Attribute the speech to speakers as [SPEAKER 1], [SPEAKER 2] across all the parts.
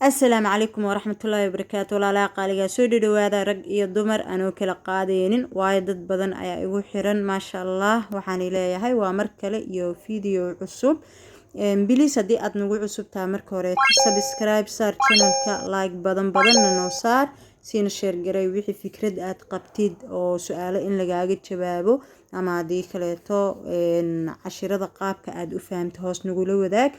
[SPEAKER 1] Asalaamu calaykum waraxmatullaahi wabarakaatu. Walaalaha qaaligaa, soo dhadhawaada, rag iyo dumar anoo kala qaadeynin, waayo dad badan ayaa igu xiran, maasha Allah. Waxaan leeyahay waa mar kale iyo video cusub. Please, haddii aad nagu cusub tahay, marka hore subscribe saar channelka, like badan badanna noo saar, siina share garay. Wixii fikrad aad qabtid oo su-aalo in lagaaga jawaabo ama haddii kaleeto cashirada qaabka aad u fahamta, hoos nagula wadaag,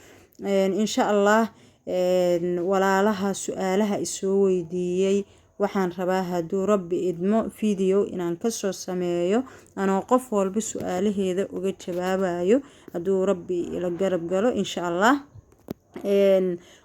[SPEAKER 1] insha Allah. Walaalaha su-aalaha isoo weydiiyey, waxaan rabaa, hadduu Rabbi idmo, video inaan kasoo sameeyo anoo qof walba su-aalaheeda uga jawaabayo, hadduu Rabbi ila garab galo, insha Allah.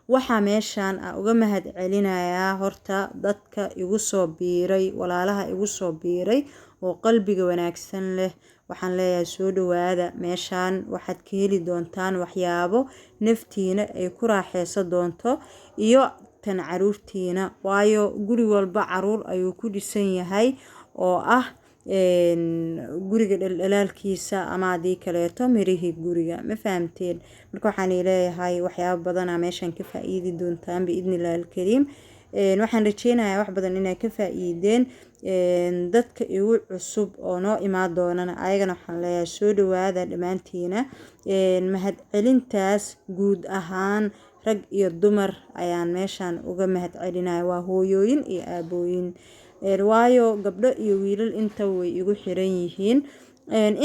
[SPEAKER 1] Waxaa meeshaan a uga mahad celinayaa horta dadka igu soo biiray, walaalaha igu soo biiray oo qalbiga wanaagsan leh. Waxaan leeyahay soo dhawaada. Meeshaan waxaad ka heli doontaan waxyaabo naftiina ay ku raaxeysan doonto iyo tan caruurtiina, waayo guri walba caruur ayuu ku dhisan yahay, oo ah guriga dhaldhalaalkiisa ama haddii kaleeto mirihii guriga. Ma fahamteen? Marka waxaan leeyahay waxyaabo badanaa meeshaan ka faa-iidi doontaan, biidni illahi alkariim. Waxaan rajeynayaa wax badan inay ka faa-iideen. Dadka igu cusub oo noo imaan doonana, ayagana waxaan leeyahay soo dhawaada dhammaantiina. Mahad celintaas guud ahaan rag iyo dumar ayaan meeshaan uga mahad celinaya, waa hooyooyin iyo aabooyin, waayo gabdho iyo wiilal inta way igu xiran yihiin.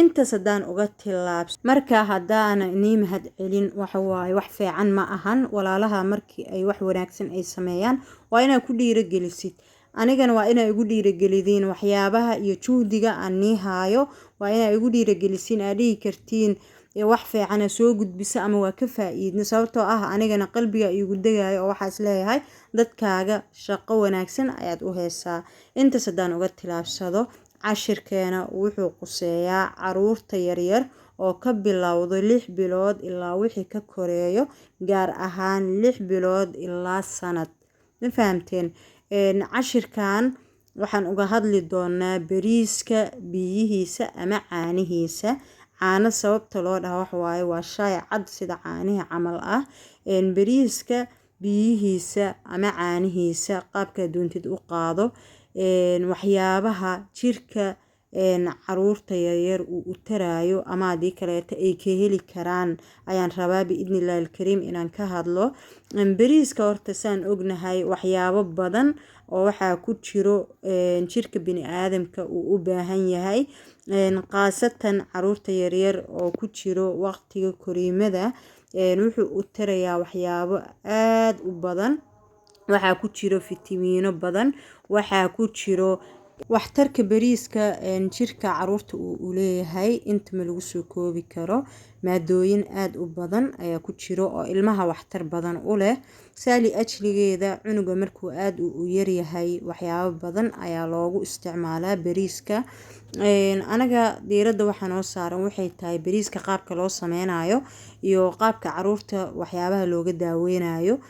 [SPEAKER 1] Intaas haddaan uga tilaabs, marka haddaana inii mahad celin, waxawaaye wax fiican ma ahan. Walaalaha markii ay wax wanaagsan ay sameeyaan, waa inaad ku dhiiragelisid. Anigana waa inaa igu dhiiragelidiin waxyaabaha iyo juhdiga aan nii haayo. Waa inaa igu dhiiragelisiin, aad dhihi kartiin wax fiicana soo gudbisa ama waa ka faa-iidna, sababtoo ah anigana qalbiga iigu degayo oo waxaa isleeyahay dadkaaga shaqo wanaagsan ayaad u heysaa. Intaas haddaan uga tilaabsado, cashirkeena wuxuu quseeyaa caruurta yaryar oo ka bilowdo 6 bilood ilaa wixii ka koreeyo, gaar ahaan 6 bilood ilaa sanad. Ma fahamteen? Cashirkan waxaan uga hadli doonaa bariiska biyihiisa ama caanihiisa. Caano sababta loo dhaha waxa waaye waa shaay cad sida caanihi camal ah. Bariiska biyihiisa ama caanihiisa, qaabkaa doontid u qaado, waxyaabaha jirka caruurta yaryar uu u taraayo ama haddii kaleeto ay ka heli karaan ayaan rabaa, biidni illahi alkariim, inaan ka hadlo. Bariiska horta, saan ognahay, waxyaabo badan oo waxaa ku jiro jirka bini aadamka uu u baahan yahay, khaasatan caruurta yaryar oo ku jiro waqtiga koriimada. Wuxuu u tarayaa waxyaabo aada u badan. Waxaa ku jiro fitamiino badan. Waxaa ku jiro waxtarka bariiska jirka caruurta uu leeyahay inta ma lagu soo koobi karo. Maadooyin aada u badan ayaa ku jiro oo ilmaha waxtar badan u leh. Saali ajligeeda, cunuga markuu aada u yaryahay, waxyaabo badan ayaa loogu isticmaalaa bariiska. Anaga diiradda waxaa noo saaran waxay tahay bariiska qaabka loo sameynayo iyo qaabka caruurta waxyaabaha looga daaweynayo.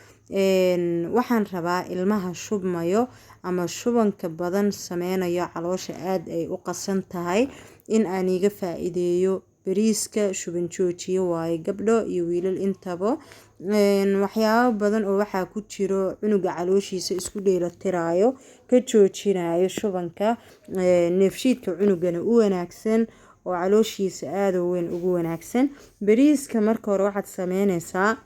[SPEAKER 1] Waxaan rabaa ilmaha shubmayo ama shubanka badan sameynayo, caloosha aada ay u qasan tahay, in aan iiga faa-iideeyo. Bariiska shuban joojiye waaye, gabdho iyo wiilal intaba. Waxyaabo badan oo waxaa ku jiro cunuga calooshiisa isku dheelatiraayo, ka joojinayo shubanka, neefshiidka cunugana u wanaagsan oo calooshiisa aada u weyn ugu wanaagsan. Bariiska marka hore waxaad sameyneysaa,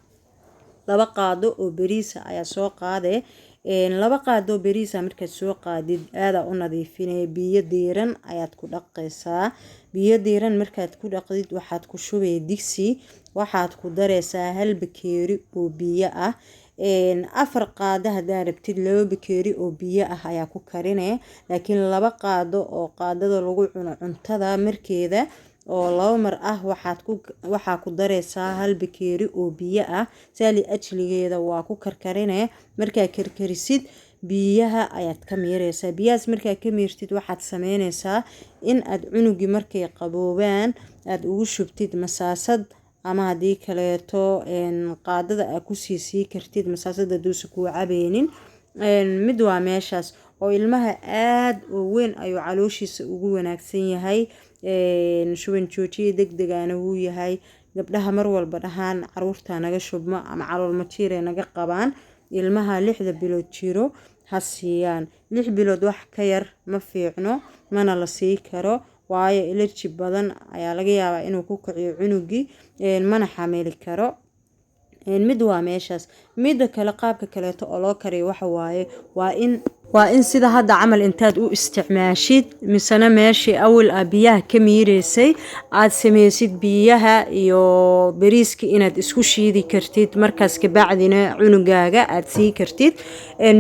[SPEAKER 1] 2 qaado oo bariisa ayaa soo qaade. 2 qaado oo bariisa markaad soo qaadid, aadaa u nadiifinaya. Biyo diiran ayaad ku dhaqaysaa. Biyo diiran markaad ku dhaqdid, waxaad ku shubay digsi. Waxaad ku dareysaa hal bakeeri oo biyo ah. 4 qaado haddaa rabtid, 2 bakeeri oo biyo ah ayaa ku karine, laakiin 2 qaado oo qaadada lagu cuno cuntada markeeda oo 2 mar ah, waxaa ku dareysaa hal bakeeri oo biyo ah. Saali ajligeeda waa ku karkarine. Markaa karkarisid, biyaha ayaad ka miireysaa. Biyahaas markaa ka miirtid, waxaad sameyneysaa in aad cunugii markay qaboobaan aad ugu shubtid masaasad ama haddii kaleeto qaadada aad kusii sii kartid masaasada haduusan kuu cabeynin. Mid waa meeshaas oo ilmaha aada oo weyn ayuu calooshiisa ugu wanaagsan yahay, shuban joojiye deg degana wuu yahay. Gabdhaha mar walba dhahaan caruurta naga shubmo ama calool majiiray naga qabaan. Ilmaha 6da bilood jiro ha siiyaan. 6 bilood wax ka yar ma fiicno, mana la sii karo, waayo allergy badan ayaa laga yaabaa inuu ku kiciyo cunugii, mana xamili karo. Mid waa meeshaas. Midda kale, qaabka kaleeto oo loo kariyo waxa waaye, waa in sida hadda camal intaad u isticmaashid, misena meeshii awal aa biyaha ka miireysay aad sameysid biyaha iyo bariiska inaad isku shiidi kartid, markaas kabacdina cunugaaga aad sii kartid.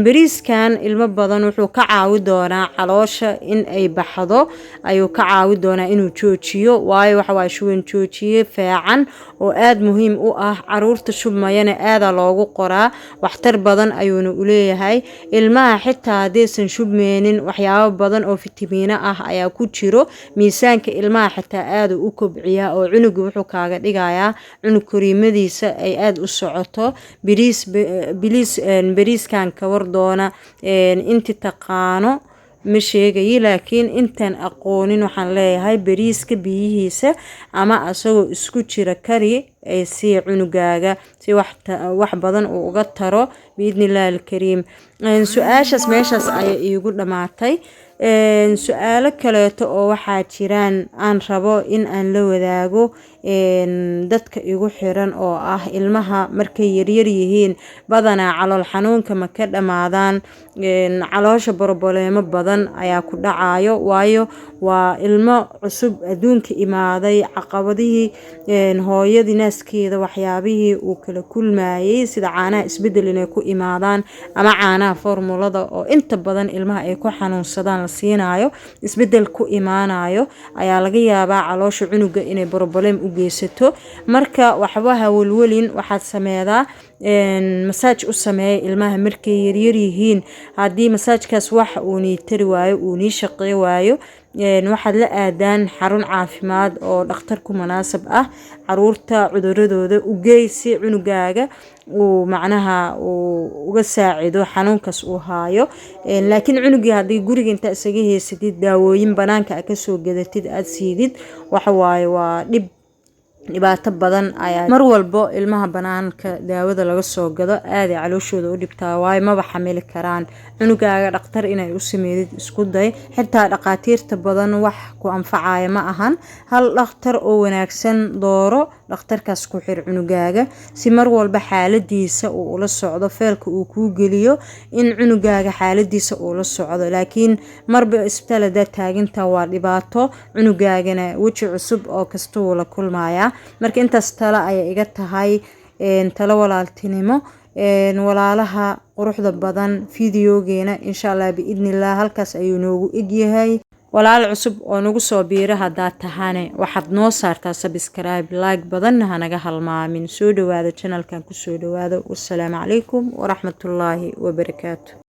[SPEAKER 1] Bariiskan ilmo badan wuxuu ka caawi doonaa caloosha in ay baxdo, ayuu ka caawi doonaa inuu joojiyo, waayo waxa waaye shuban joojiye feecan oo aada muhiim u ah. Caruurta shubmayana aadaa loogu qoraa, waxtar badan ayuuna uleeyahay. Ilmaha xitaa haddaysan shubmeynin, waxyaabo badan oo fitamiino ah ayaa ku jiro. Miisaanka ilmaha xitaa aada u kobciyaa, oo cunuga wuxuu kaaga dhigayaa cunug koriimadiisa ay aada u socoto. Bariis biliis, bariiskan kawar doona inti taqaano ma sheegayi, laakiin intaan aqoonin waxaan leeyahay bariiska biyihiisa ama asagoo isku jira kari ay sii cunugaaga si wax badan uu uga taro, biidni illaahi alkariim. Su-aashaas meeshaas ayay iigu dhammaatay. Su-aalo kaleeto oo waxaa jiraan aan rabo in aan la wadaago dadka igu xiran, oo ah ilmaha markay yaryar yihiin badanaa calool xanuunka ma ka dhammaadaan? Caloosha boroboleemo badan ayaa ku dhacayo, waayo waa ilmo cusub adduunka imaaday. Caqabadihii hooyadii naaskeeda, waxyaabihii uu kala kulmayay, sida caanaha isbedel inay ku imaadaan ama caanaha formulada oo inta badan ilmaha ay ku xanuunsadaan la siinayo isbedel ku imaanayo, ayaa laga yaabaa caloosha cunuga inay problem u geysato. Marka waxba ha welwelin, waxaad sameedaa massage u sameeya ilmaha markay yaryar yihiin. Haddii massagekaas wax uu nii tari waayo, uu nii shaqey waayo, waxaad la aadaan xarun caafimaad oo dhakhtar ku munaasab ah caruurta cuduradooda u geey, si cunugaaga uu macnaha uu uga saacido xanuunkaas uu haayo. Laakiin cunugii haddii guriga intaa isaga heysatid, daawooyin banaanka aad kasoo gadatid aada siidid, waxa waaye waa dhib, dhibaato badan ayaa mar walbo. Ilmaha banaanka daawada laga soo gado aaday calooshooda u dhibtaa, waayo maba xamili karaan. Cunugaaga dhaqtar inay u sameydid isku day. Xitaa dhaqaatiirta badan wax ku anfacaya ma ahan. Hal dhakhtar oo wanaagsan dooro, dhakhtarkaas ku xir cunugaaga, si mar walba xaaladiisa uu ula socdo, feelka uu kuu geliyo in cunugaaga xaaladiisa uu la socdo. Laakiin marba isbitaal haddaad taagintaa waa dhibaato, cunugaagana weji cusub oo kasta wuu la kulmayaa. Marka intaas talo ayay iga tahay, talo walaaltinimo. Walaalaha quruxda badan, videogeena insha Allah biidnillah halkaas ayuu noogu egyahay. Walaal cusub oo nagu soo biira haddaad tahane, waxaad noo saartaa subscribe, like badanna hanaga halmaamin. Soo dhawaada, channelkan kusoo dhawaada. Wasalaamu calaykum waraxmatullaahi wabarakaatu.